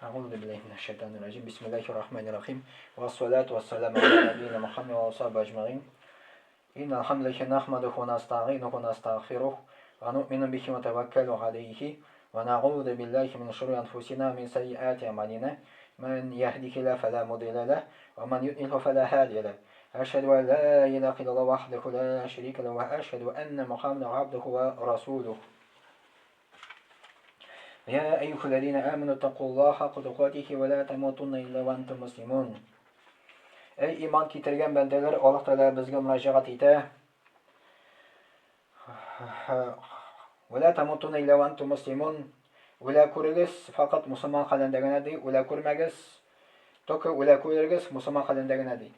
Әгъузу биллаһи минәш шайтанир раҗим. Бисмиллаһир рахманир рахим. Вассалату вассаламу аля набийна Мухаммад ва асхабиһи аҗмаин. Иннал хамдалиллахи нахмадуху ва настаъинуху ва настагъфирух ва нуъмину бихи ва таваккалу алейхи ва нагъузу биллахи мин шурури анфусина ва мин сайyiати аъмалина. Ман яһдихиллаху фала мудилля лах ва ман юдлилху фала һадия лах. Әшһәду ан ла илаһа иллаллах вахдаху ла шәрика лах ва әшһәду анна Мухаммадан абдуху ва расулух. يا أيها الذين آمنوا اتقوا الله حق تقاته ولا تموتن إلا وأنتم مسلمون. Әй иман китергән бәндәләр, Аллаһ Тәгалә безгә мөрәҗәгать итә. Вәлә тамутуна илля ва антум муслимун. Үлә күрегез, факат мусульман хәлендә генә ди, үлә күрмәгез. Только үлә күрегез, мусульман хәлендә генә ди.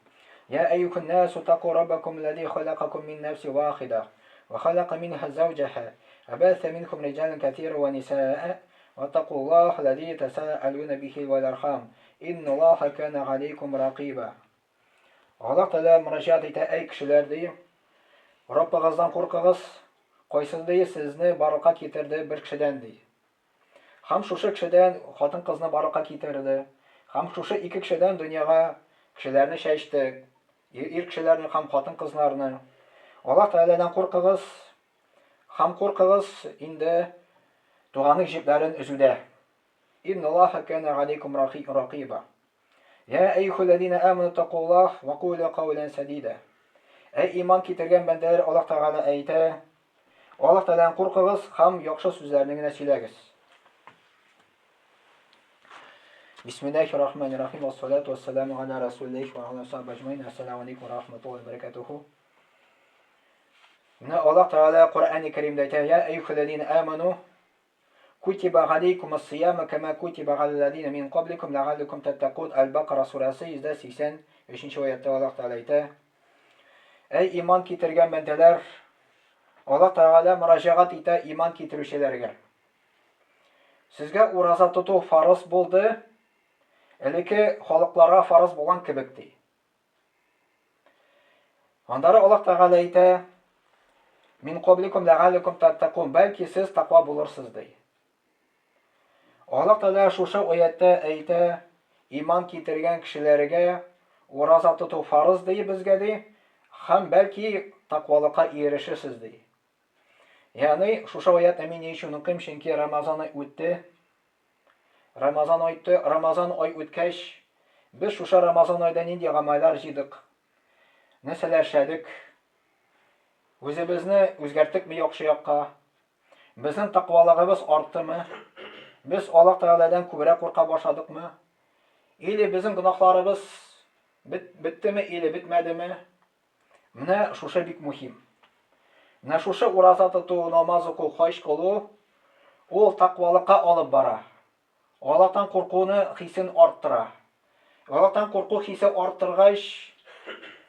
Я әйюхун насу таку раббакум лази халакакум мин нафси вахида ва халака минха зауджаха ва бәсә минкум риҗалан кәсира ва нисаа ва такуллаһ лази тасаалуна бихи вал архам инналлаһа кана алейкум ракиба. Аллаһ Тәгалә мөрәҗәгать итә, әй кешеләр ди, Раббыгыздан куркыгыз, кайсы ди сезне барлыкка китерде бер кешедән ди. Һәм шушы кешедән хатын-кызны барлыкка китерде. Һәм шушы ике кешедән дөньяга кешеләрне чәчте, ир кешеләрне һәм хатын-кызларны. Аллаһ Тәгаләдән куркыгыз һәм куркыгыз инде туганлык җепләрен өзүдә. Инналлаһа кана алейкум ракиба. Я әйюхәлләзина аману тақуллах ва кулу каулән сәдида. Әй иман китергән бәндәләр, Аллаһ Тәгалә әйтә, Аллаһ Тәгаләдән куркыгыз һәм яхшы сүзләрне генә сөйләгез. Бисмиллахир рахманир рахим. Вассалату вассаламу аля расулиллахи ва аля сахбиһи аҗмаин. Ассаламу алейкум ва рахматуллахи ва баракатуху. Менә Аллаһ Тәгалә Коръәни Кәримдә әйтә: Я әйюхәлләзина аману Кутиба галейкумус сияму кәмә кутиба галәлләзина мин кабликум ләгалләкум тәттәкун Әл-Бакара сүрәсе 183 нче аятьтә Аллаһ Тәгалә әйтә, Әй иман китергән бәндәләр, Аллаһ Тәгалә мөрәҗәгать итә иман китерүчеләргә. Сезгә ураза тоту фарыз булды, элекке халыкларга фарыз булган кебек ди. Аннары Аллаһ Тәгалә әйтә, Мин кабликум ләгалләкум таттакун, бәлки сез таква булырсыз ди. Аллаһ Тәгалә шушы аятта әйтә, иман китергән кешеләргә ураза тоту фарыз ди безгә ди, һәм бәлки таквалыкка ирешерсез ди. Ягъни шушы аятны мин ни өчен укыйм, чөнки Рамазан ай үтте. Рамазан үтте, Рамазан ай үткәч, без шушы Рамазан айда нинди гамәлләр җыйдык? Нәрсәләр эшләдек? Үзебезне үзгәрттекме яхшы якка? Безнең тәкъвалыгыбыз арттымы? Без Аллаһ Тәгаләдән күбрәк курка башладыкмы? Или безнең гөнаһларыбыз беттеме или бетмәдеме? Менә шушы бик мөһим. Менә шушы ураза тоту, намаз уку, хаҗ кылу ул тәкъвалыкка алып бара. Аллаһтан куркуны хисен арттыра. Аллаһтан курку хисе арттыргач,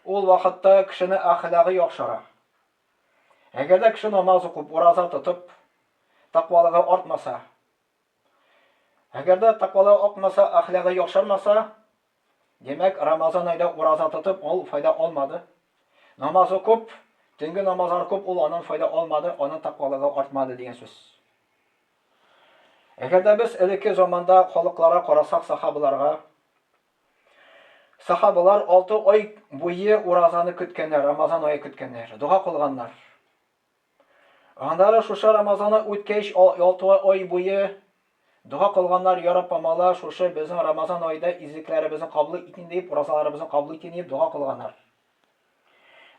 ул вакытта кешене әхлагы яхшыра. Әгәр дә кеше намаз укып, ураза тотып, тәкъвалыгы артмаса, әгәр дә тәкъвалыгы артмаса, әхлагы яхшырмаса, Димәк, Рамазан айда ураза тотып, ул файда алмады. Намазы күп, төнге намазлар күп, ул аннан файда алмады, аның тәкъвалыгы артмады дигән сүз. Әгәр дә без элекке заманда халыкларга карасак, сахабаларга, сахабалар 6 ай буе уразаны көткәннәр, Рамазан ае көткәннәр, дога кылганнар. Аннары шушы Рамазаны үткәч, алты ай буе дога кылганнар, Я Раббым Алла, шушы безнең Рамазан аенда изгелекләребезне кабул ит дип, уразаларыбызны кабул ит дип дога кылганнар.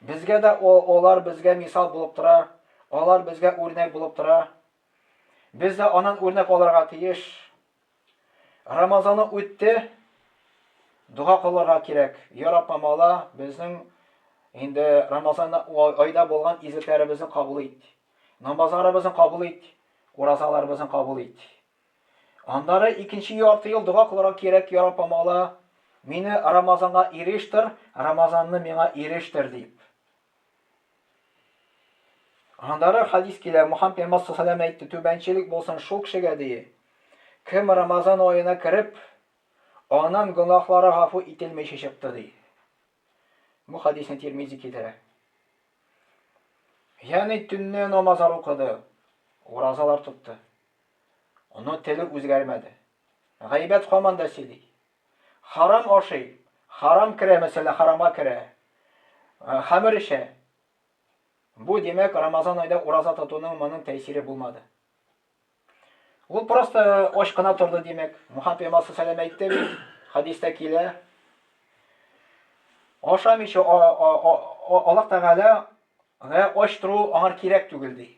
Безгә дә алар безгә мисал булып тора, алар безгә үрнәк булып тора. Без дә аннан үрнәк алырга тиеш. Рамазаны үтте, дога кылырга кирәк. Я Раббым Алла, безнең инде Рамазан айда булган изгелекләребезне кабул ит. Намазларыбызны кабул ит, уразаларыбызны кабул ит. Аннары икенче ярты ел дога кылырга кирәк, Я Раббым Алла, мине Рамазанга ирештер, Рамазанны миңа ирештер дип. Аннары хадис килә, Мухаммад пәйгамбәр саллаллаху алейһи әйтте, түбәнчелек булсын шул кешегә ди. Кем Рамазан аена кереп, аннан гөнаһлары гафу ителмичә чыкты ди. Бу хадисне Тирмизи китерә. Ягъни төнне намазлар укыды, уразалар тотты. Аның теле үзгәрмәде. Гайбәт һаман да сөйли. Харам ашый, харам керә, мәсәлән, харамга керә. Хәмер эчә. Бу, димәк, Рамазан айда ураза тотуның моның тәэсире булмады. Ул просто ач кына торды, димәк. Мухаммад пәйгамбәр саллаллаху әйтте бит, хәдистә килә. Ашамыйча Аллаһ Тәгалә ач тору аңар кирәк түгел ди.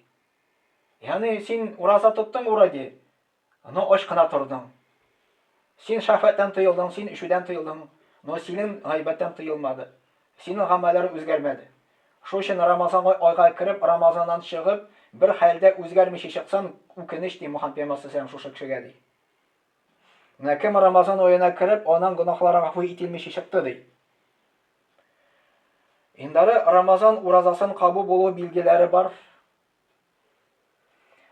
Ягъни син ураза тоттың вроде, но ач кына тордың. Син шәһвәттән тыелдың, син эчүдән тыелдың, но синең гайбәттән тыелмады. Синең гамәлләрең үзгәрмәде. Шул өчен Рамазан айга кереп, Рамазаннан чыгып, бер хәлдә үзгәрмичә чыксаң, үкенеч, ди Мөхәммәд пәйгамбәр саллаллаһу шушы кешегә, ди. Менә кем Рамазан аена кереп, аннан гөнаһлары гафу ителмичә чыкты, ди. Индары Рамазан уразасын кабул булу билгеләре бар.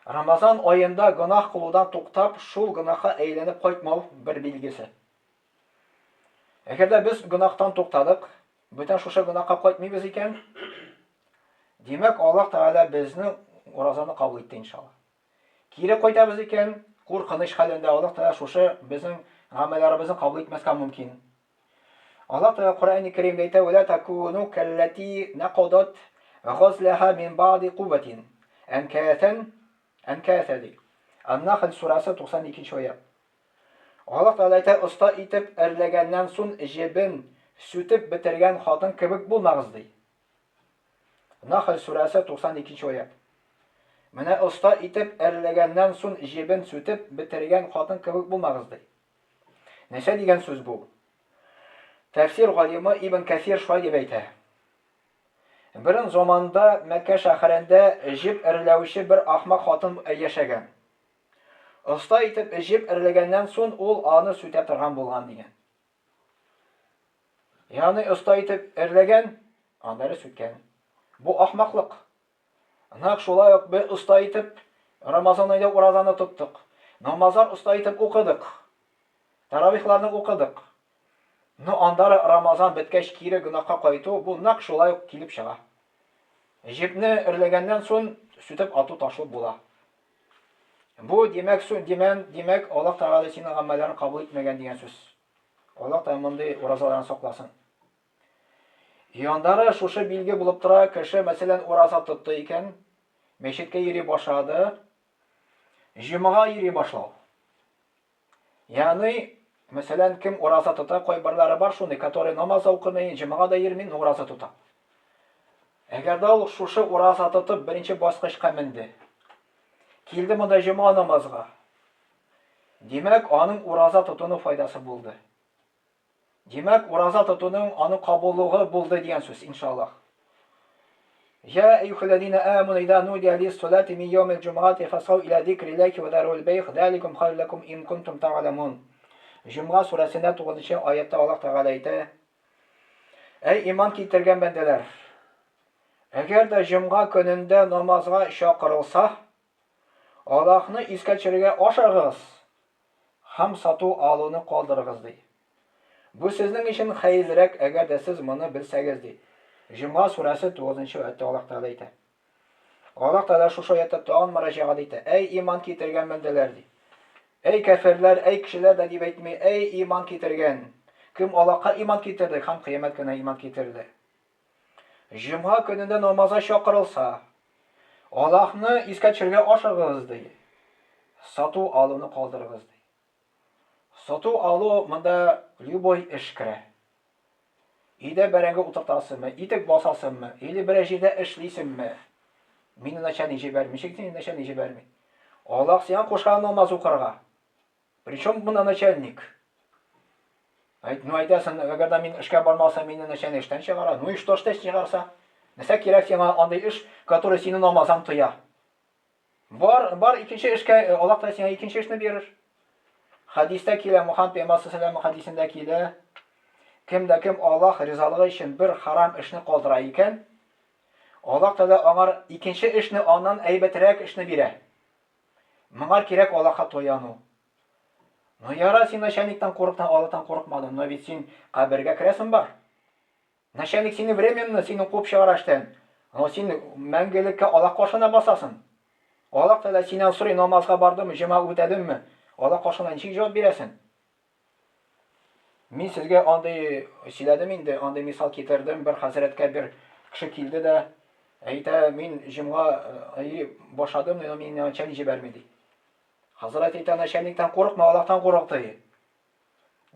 Рамазан аенда гөнаһ кылудан туктап, шул гөнаһка әйләнеп кайтмау бер билгесе. Әгәр дә без гөнаһтан туктадык, бүтән шушы гөнаһка кайтмыйбыз икән, димәк, Аллаһ Тәгалә безнең уразаны кабул итте иншалла. Кире кайтабыз икән, куркыныч хәлендә Аллаһ Тәгалә шушы безнең гамәлләребезне кабул итмәскә мөмкин. Аллаһ Тәгалә Коръәни Кәримдә әйтә, "Вә такуну каллати нақадат ғазлаха мин баъди кувватин әнкәсән әнкәсә" ди. Ан-Нахл сүрәсе 92 аят. Аллаһ Тәгалә әйтә, оста итеп әрләгәннән соң җебен сүтеп бетергән хатын кебек булмагыз ди. Нахл сүрәсе 92 аят. Менә оста итеп әрләгәннән соң җебен сүтеп бетергән хатын кебек булмагыз ди. Нәрсә дигән сүз бу? Тәфсир галимы Ибн Кәсир шулай дип әйтә. Берен заманда Мәккә шәһәрендә җеп эрләүче бер ахмак хатын яшәгән. Оста итеп җеп эрләгәннән соң ул аны сүтә торган булган дигән. Ягъни оста итеп эрләгән, аннары сүткән. Бу ахмаклык. Нәкъ шулай ук без оста итеп Рамазан аенда уразаны тоттык. Намазлар оста итеп укыдык. Таравихларны укыдык. Но андары Рамазан беткәч кире гөнаһка кайту, бу нәкъ шулай ук килеп чыга. Җепне эрләгәннән соң сүтеп ату ташлы була. Бу димәк, димән, димәк, Аллаһ Тәгалә синең гамәлләрен кабул итмәгән дигән сүз. Аллаһ Тәгалә мондый уразаларны сакласын. Яндары шушы билге булып тора, кеше, мәсәлән, ураза тотты икән, мәчеткә йөри башлады, җомага йөри башлау. Ягъни, мәсәлән, кем ураза тота, кайберләре бар шундый, который намаз да укымый, җомага да йөрми, но ураза тота. Әгәр дә ул шушы ураза тотып беренче баскычка менде, килде монда җомга намазга, димәк, аның ураза тотуның файдасы булды. Димәк, ураза тотуның аны кабуллыгы булды дигән сүз, иншаллаһ. Я әйюхәлләзина аману иза нудия лис-салати мин яумил җумгати фасгау иля зикриллахи ва зарул бәйг заликум хайрун лакум ин кунтум та'ламун. Җомга сүрәсендә 9 аятта Аллаһ Тәгалә әйтә: Әй иман китергән бәндәләр! Әгәр дә җомга көнендә намазга чакырылса, Аллаһны искә төшерергә ашыгыгыз һәм сату алуны калдырыгыз, ди. Бу сезнең өчен хәерлерәк, әгәр дә сез моны белсәгез, ди. Җомга сүрәсе 9 нчы аятьтә Аллаһ Тәгалә әйтә. Аллаһ Тәгалә шушы аятьтә тагын мөрәҗәгать итә. Әй иман китергән бәндәләр, ди. Әй кәферләр, әй кешеләр дә дип әйтми, әй иман китергән. Кем Аллаһка иман китерде һәм кыямәт көненә иман китерде. Җомга көнендә намазга чакырылса, Аллаһны искә төшерергә ашыгыгыз, ди. Сату алуны калдырыгыз, ди. Сату алу монда любой эш керә. Өйдә бәрәңге утыртасыңмы, итек басасыңмы, или берәр җирдә эшлисеңме? Мине начальник җибәрми, ничек сине начальник җибәрми? Аллаһ сиңа кушкан намаз укырга. Причем монда начальник? Әйт, ну әйтәсең, әгәр дә мин эшкә бармасам, мине начальник эштән чыгара. Ну и что эштән чыгарса? Нәрсә кирәк сиңа андый эш, который сине намаздан тыя? Бар, бар икенче эшкә, э, Аллаһ та сиңа икенче эшне бирер. Хәдистә килә, Мухаммад пәйгамбәр саллаллаху хәдисендә килә, кем дә кем Аллаһ ризалыгы өчен бер харам эшне калдыра икән, Аллаһ Тәгалә аңар икенче эшне, аннан әйбәтрәк эшне бирә. Моңа кирәк Аллаһка таяну. Ну яра, син начальниктан курыктың, Аллаһтан курыкмадың, но ведь син кабергә керәсең бар. Начальник сине временно сине куып чыгара эштән. Но син мәңгелеккә Аллаһ каршына басасың. Аллаһ Тәгалә синнән сорый, намазга бардымы, җомга үтәдеңме? Аллаһ каршына ничек җавап бирәсең? Мин сезгә андый сөйләдем инде, андый мисал китердем. Бер хәзрәткә бер кеше килде дә, әйтә, мин җомга йөри башладым, но мине начальник җибәрми ди. Хәзрәт әйтә, начальниктан курыкма, Аллаһтан курык ди.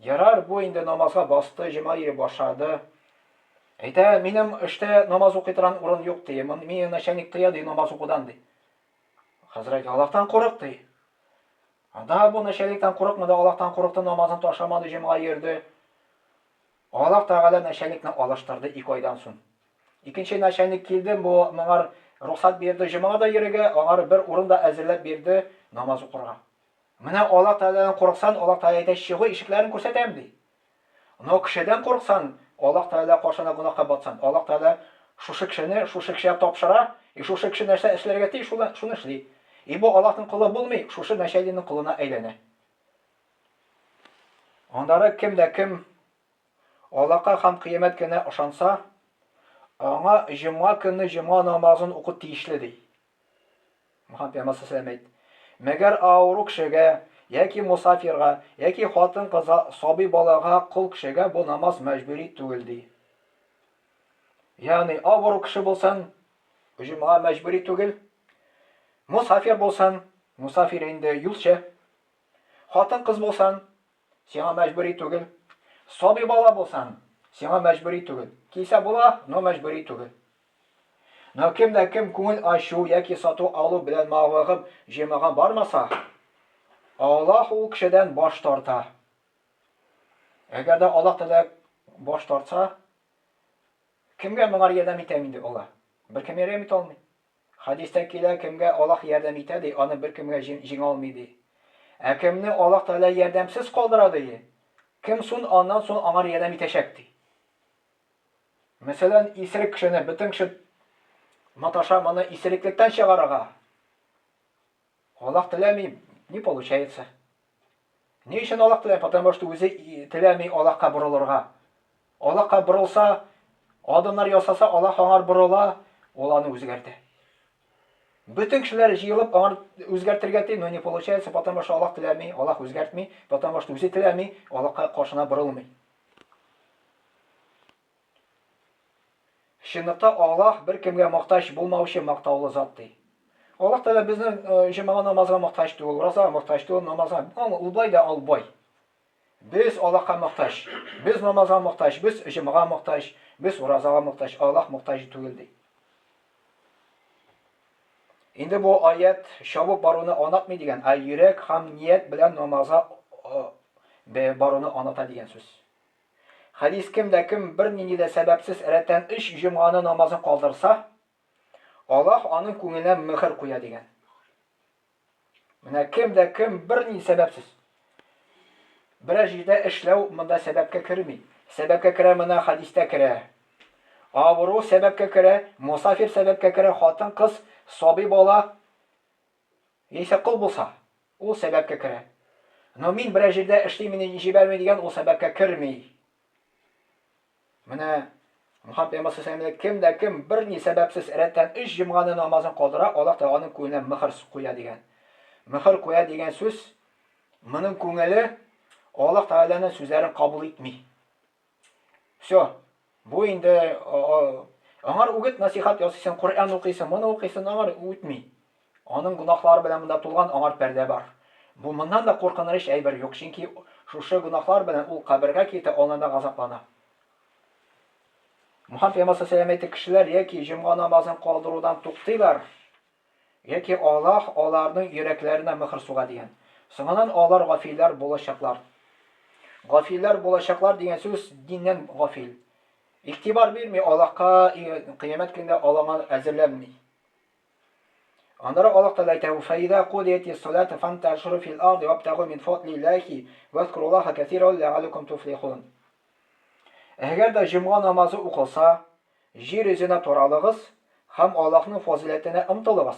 Ярар, бу инде намазга басты, җомга йөри башлады. Әйтә, минем эштә намаз укый торган урын юк ди. Мине начальник тыя ди намаз укудан ди. Хәзрәт, Аллаһтан курык ди. Анда бу начальниктан курыкмады, Аллаһтан курыкты, намазын ташламады, җомга йөрде. Аллаһ Тәгалә начальникны алыштырды ике айдан соң. Икенче начальник килде, бу моңар рөхсәт бирде җомга да йөрергә, аңар бер урын да әзерләп бирде намаз укырга. Менә Аллаһ Тәгаләдән курыксан, Аллаһ Тәгалә әйтә, чыгу ишекләрен күрсәтәм ди. Но кешедән курыксан, Аллаһ Тәгалә каршына гөнаһка батсан, Аллаһ Тәгалә шушы кешене шушы кешегә тапшыра, и шушы кеше нәрсә эшләргә тиеш, шуны, шуны эшли. И бу Аллаһның колы булмый, шушы начальникның колына әйләнә. Аннары кем дә кем Аллаһка һәм кыямәт көненә ышанса, аңа җомга көнне җомга намазын уку тиешле ди. Мөхәммәд пәйгамбәр саллаллаху әйт. Мәгәр авыру кешегә яки мусафирга, яки хатын-кызга, сабый балага, кол кешегә бу намаз мәҗбүри түгел ди. Ягъни авыру кеше булсын, җомга мәҗбүри түгел. Мусафир булсын, мусафир инде юлчы. Хатын-кыз булсын, сиңа мәҗбүри түгел. Сабый бала булсаң, сиңа мәҗбүри түгел. Килсә була, но мәҗбүри түгел. Но кем дә кем күңел ачу яки сату алу белән мавыгып җыймага бармаса, Аллаһ ул кешедән баш тарта. Әгәр дә Аллаһ Тәгалә баш тартса, кемгә моңар ярдәм итә инде Аллаһ? Беркем ярдәм итә алмый. Хәдистә килә, кемгә Аллаһ ярдәм итә ди, аны беркемгә җиңә алмый ди. Ә кемне Аллаһ Тәгалә ярдәмсез калдыра ди, кем сун аннан соң аңар ярдәм итәчәк ди. Мәсәлән, исерек кешене бөтен кеше маташа моны исереклектән чыгарырга. Аллаһ теләми, не получается. Ни өчен Аллаһ теләми? Потому что үзе теләми Аллаһка борылырга. Аллаһка борылса, адымнар ясаса, Аллаһ аңар борыла, ул аны үзгәртә. Бөтен кешеләр җыелып аңар үзгәртергә ти, но не получается, потому что Аллаһ теләми, Аллаһ үзгәртми, потому что үзе теләми, Аллаһка каршына борылмый. Чынлыкта Аллаһ беркемгә мохтаҗ булмаучы мактаулы зат ди. Аллаһ Тәгалә безнең җомага намазга мохтаҗ түгел, уразага мохтаҗ түгел, намазга. Ул бай да, ул бай. Без Аллаһка мохтаҗ. Без намазга мохтаҗ, без җомага мохтаҗ, без уразага мохтаҗ. Аллаһ мохтаҗ түгел ди. Инде бу аят чабып баруны анатмый дигән, ә йөрәк һәм ният белән намазга баруны аната дигән сүз. Хәдис кем дә кем бернинди дә сәбәпсез рәттән өч җомганы намазын калдырса, Аллаһ аның күңеленә мөһер куя дигән. Менә кем дә кем бернинди сәбәпсез. Берәр җирдә эшләү монда сәбәпкә керми. Сәбәпкә керә менә хәдистә керә. Авыру сәбәпкә керә, мосафир сәбәпкә керә, хатын-кыз, сабый бала яисә кол булса, ул сәбәпкә керә. Но мин берәр җирдә эшлим, мине җибәрми дигән ул сәбәпкә керми. Менә Мөхәммәд пәйгамбәр саллаллаху кем дә кем берни сәбәпсез рәттән өч җомганы намазын калдыра, Аллаһ Тәгалә аның күңеленә мөһер куя дигән. Мөһер куя дигән сүз моның күңеле Аллаһ Тәгаләнең сүзләрен кабул итми. Все. Бу инде аңар үгет насихат ясыйсың, Коръән укыйсың, моны укыйсың, аңар үтми. Аның гөнаһлары белән монда тулган, аңар пәрдә бар. Бу моннан да куркыныч әйбер юк, чөнки шушы гөнаһлар белән ул кабергә китә, аннан да газаплана. Мөхәммәд пәйгамбәр саллаллаху әйтте, кешеләр яки җомга намазын калдырудан туктыйлар, яки Аллаһ аларның йөрәкләренә мөһер суга дигән. Соңыннан алар гафилләр булачаклар. Гафилләр булачаклар дигән сүз диннән гафил. Игътибар бирми Аллаһка, кыямәт көнендә Аллаһка әзерләнми. Аннары Аллаһ Тәгалә әйтә: "Фәиза кудияти салату фанташиру фил арди вабтагу мин фадлиллахи вазкуруллаха кәсиран ләгалләкум туфлихун." Әгәр дә җомга намазы укылса, җир йөзенә таралыгыз һәм Аллаһның фазыйләтенә омтылыгыз.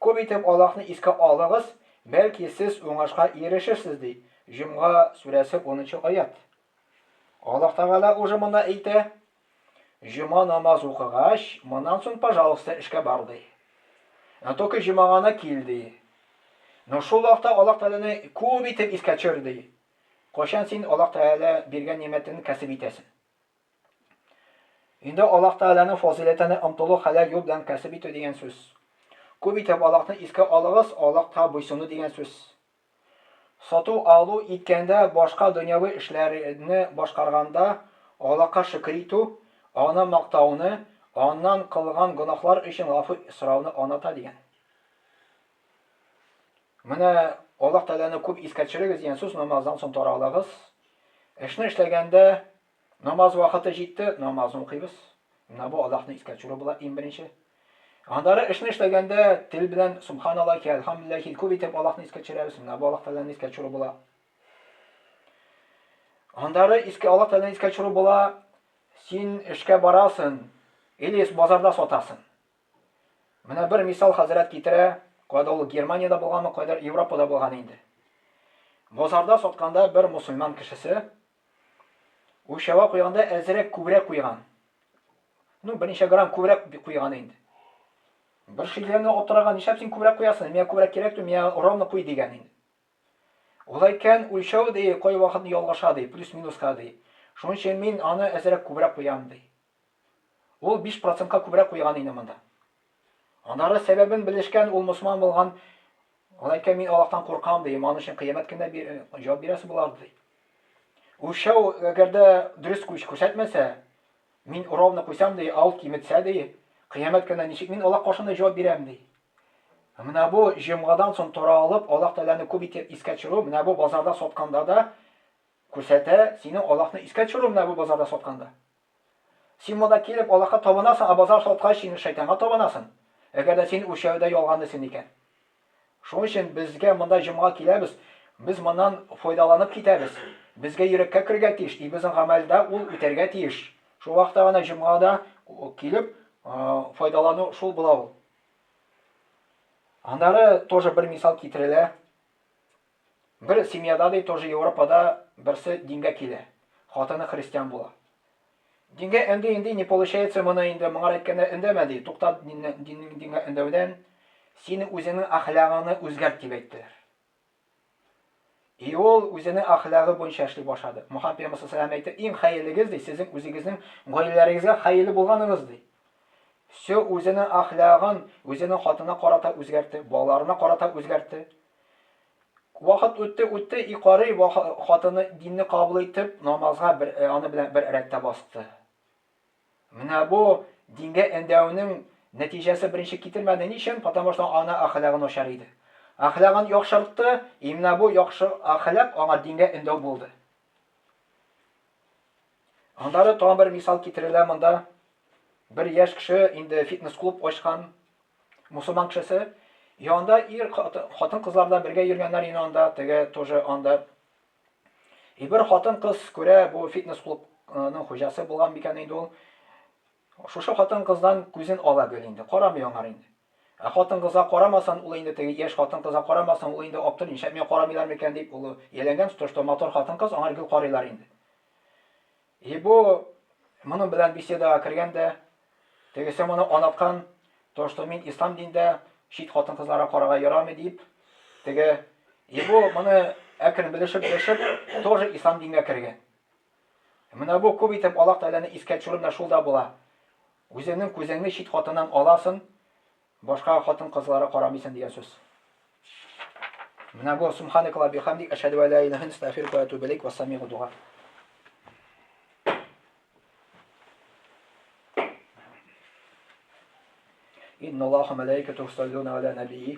Күп итеп Аллаһны искә алыгыз, бәлки сез уңышка ирешерсез, ди. Җомга сүрәсе 10 нчы аять. Аллаһ Тәгалә уже монда әйтә, Җома намаз укыгач, моннан соң, пожалуйста, эшкә бар, ди. Но только җомаганы кил, ди. Но шул вакытта Аллаһ Тәгаләне күп итеп искә төшер, ди. Кайчан син Аллаһ Тәгалә биргән нимәтен кәсеп итәсең? Инде Аллаһ Тәгаләнең фазыйләтенә омтылу хәләл юл белән кәсеп итү дигән сүз. Күп итеп Аллаһны искә алыгыз, Аллаһка буйсыну дигән сүз. Сату-алу иткәндә, башка дөньяви эшләрне башкарганда Аллаһка шөкер итү, Аны мактауны, Аннан кылган гөнаһлар өчен гафу сорауны аңлата дигән. Менә Аллаһ Тәгаләне күп искә төшерегез дигән сүз намаздан соң таралыгыз. Эшне эшләгәндә намаз вакыты җитте, намазны укыйбыз. Менә бу Аллаһны искә төшерү була иң беренче. Аннары эшне эшләгәндә тел белән субханаллахи, әлхәмдүлилләхи күп итеп Аллаһны искә төшерәбез. Менә бу Аллаһ Тәгаләне искә төшерү була. Аннары искә Аллаһ Тәгаләне искә төшерү була. Син эшкә барасың или базарда сатасың. Менә бер мисал хәзрәт китерә, кайда ул Германиядә булганмы, кайда Европада булган инде. Базарда сатканда бер мусульман кешесе үлчәвә куйганда әзрәк күбрәк куйган. Ну, берничә грамм күбрәк куйган инде. Бер шикләнә аптыраган, нишләп син күбрәк куясың? Миңа күбрәк кирәк түгел, миңа ровно куй дигән инде. Ул әйткән, үлчәү ди, кайвакыт ялгыша ди, плюс-минуска ди. Шуның өчен мин аны әзрәк күбрәк куям ди. Ул 5 процентка күбрәк куйган инде монда. Аннары сәбәбен белешкән, ул мосылман булган. Ул әйткән, мин Аллаһтан куркам, ди, моның өчен кыямәт көнендә җавап бирәсе булар, ди. Үлчәү әгәр дә дөрес күч күрсәтмәсә, мин ровно куйсам, ди, ал киметсә, ди, кыямәт көнендә ничек мин Аллаһ каршында җавап бирәм, ди. Менә бу җомгадан соң тора алып, Аллаһ Тәгаләне күп итеп искә төшерү, менә бу базарда сатканда да күрсәтә, синең Аллаһны искә төшерү менә бу базарда сатканда. Син монда килеп Аллаһка табынасың, ә базар саткач син шайтанга табынасың. Әгәр дә син үлчәүдә ялганыйсың икән. Шуның өчен безгә монда җомга киләбез, без моннан файдаланып китәбез. Безгә йөрәккә керергә тиеш, и безнең гамәлдә ул үтәргә тиеш. Шул вакытта гына җомгада килеп файдалану шул була ул. Аннары тоже бер мисал китерелә. Бер семьяда ди, тоже Европада берсе дингә килә. Хатыны христиан була. Дингә өнди инде не получается моны инде моңар әйткәндә өндәмә ди, туктат диннең дингә өндәүдән, син үзеңнең әхлагыңны үзгәрт дип әйттеләр. И ул үзенең әхлагы буенча эшли башлады. Мухаммад пәйгамбәр саллаллаху әйтте, иң хәерлегез ди, сезнең үзегезнең гаиләләрегезгә хәерле булганыгыз ди. Все үзенең әхлагын, үзенең хатынына карата үзгәртте, балаларына карата үзгәртте. Вакыт үтте, үтте, и карый, хатыны динне кабул итеп, намазга бер, э, аны белән бер рәттә басты. Менә бу дингә эндәүнең нәтиҗәсе беренче китермәде. Ни өчен? Потому что ана әхлагы начар иде. Әхлагын яхшыртты, и менә бу яхшы әхлак аңа дингә эндәү булды. Аннары тагын бер мисал китерелә монда. Бер яшь кеше инде фитнес-клуб ачкан, мусульман кешесе. И анда ир хатын-кызлар белән бергә йөргәннәр инде анда, теге тоже анда. И бер хатын-кыз күрә, бу фитнес-клубның хуҗасы булган микән инде ул. Шушы хатын-кыздан күзен ала гел инде, карамый аңар инде. Ә хатын-кызга карамасан, ул инде теге яшь хатын-кызга карамасан, ул инде аптырый, нишләп миңа карамыйлар микән дип, ул ияләнгән, то, что матур хатын-кыз, аңар гел карыйлар инде. И бу моның белән беседага кергәндә, тегесе моны анаткан, то, что мин ислам диндә чит хатын-кызларга карарга ярамый дип, теге и бу моны әкрен белешеп-белешеп, тоже ислам дингә кергән. Менә бу күп итеп Аллаһ Тәгаләне искә төшерү менә шул да була. Үзеңнең күзеңне чит хатыннан аласың, башка хатын-кызларга карамыйсың дигән сүз. Менә бу субханакалла бихамдик әшһәдү ә ла илаһа илля астагфирука ва атубу илейк вассамигу дуа. إن الله ملائكته يصلون على نبيه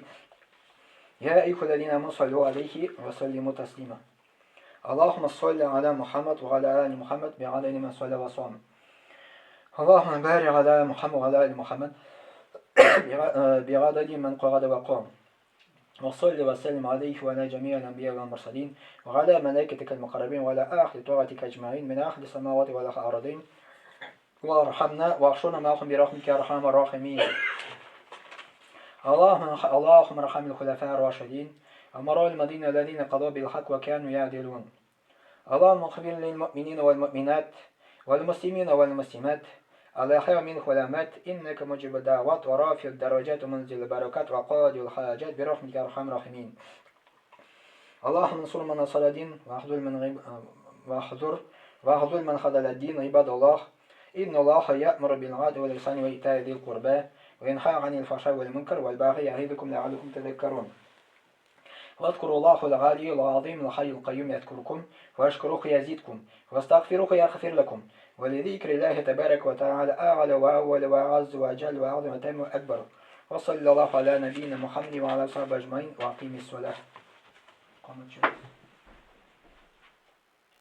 يا أيها الذين آمنوا صلوا عليه وسلموا تسليما اللهم صل على محمد وعلى آل محمد بعدد من صلى وصام اللهم بارك على محمد وعلى آل محمد بعدد من قعد وقام وصل وسلم عليه وعلى جميع الأنبياء والمرسلين وعلى ملائكتك المقربين وعلى أهل طاعتك أجمعين من أهل السماوات والأرضين وارحمنا واحشرنا معهم برحمتك يا أرحم الراحمين اللهم اللهم ارحم الخلفاء الراشدين أمراء المدينة الذين قضوا بالحق وكانوا يعدلون اللهم اغفر للمؤمنين والمؤمنات والمسلمين والمسلمات الأحياء منه والأموات إنك مجيب الدعوات ورافع الدرجات ومنزل البركات وقاضي الحاجات برحمتك يا أرحم الراحمين. Аллаһумма ансур ман насара дин, вахдул ман вахдур, вахдул ман хадала дин, ибадаллах. Инна Аллаха я'муру бил адли вал ихсани ва итаи зил курба, ва янха анил фахшаи вал мункар вал баги я'идукум ла'аллакум тазаккарун. واذكروا الله العلي العظيم الحي القيوم يذكركم واشكروه يزيدكم واستغفروه يغفر لكم ولذكر الله تبارك وتعالى أعلى وأول وأعز وأجل وأعظم وأتم وأكبر وصلى الله على نبينا محمد وعلى صحبه أجمعين وأقيم الصلاة.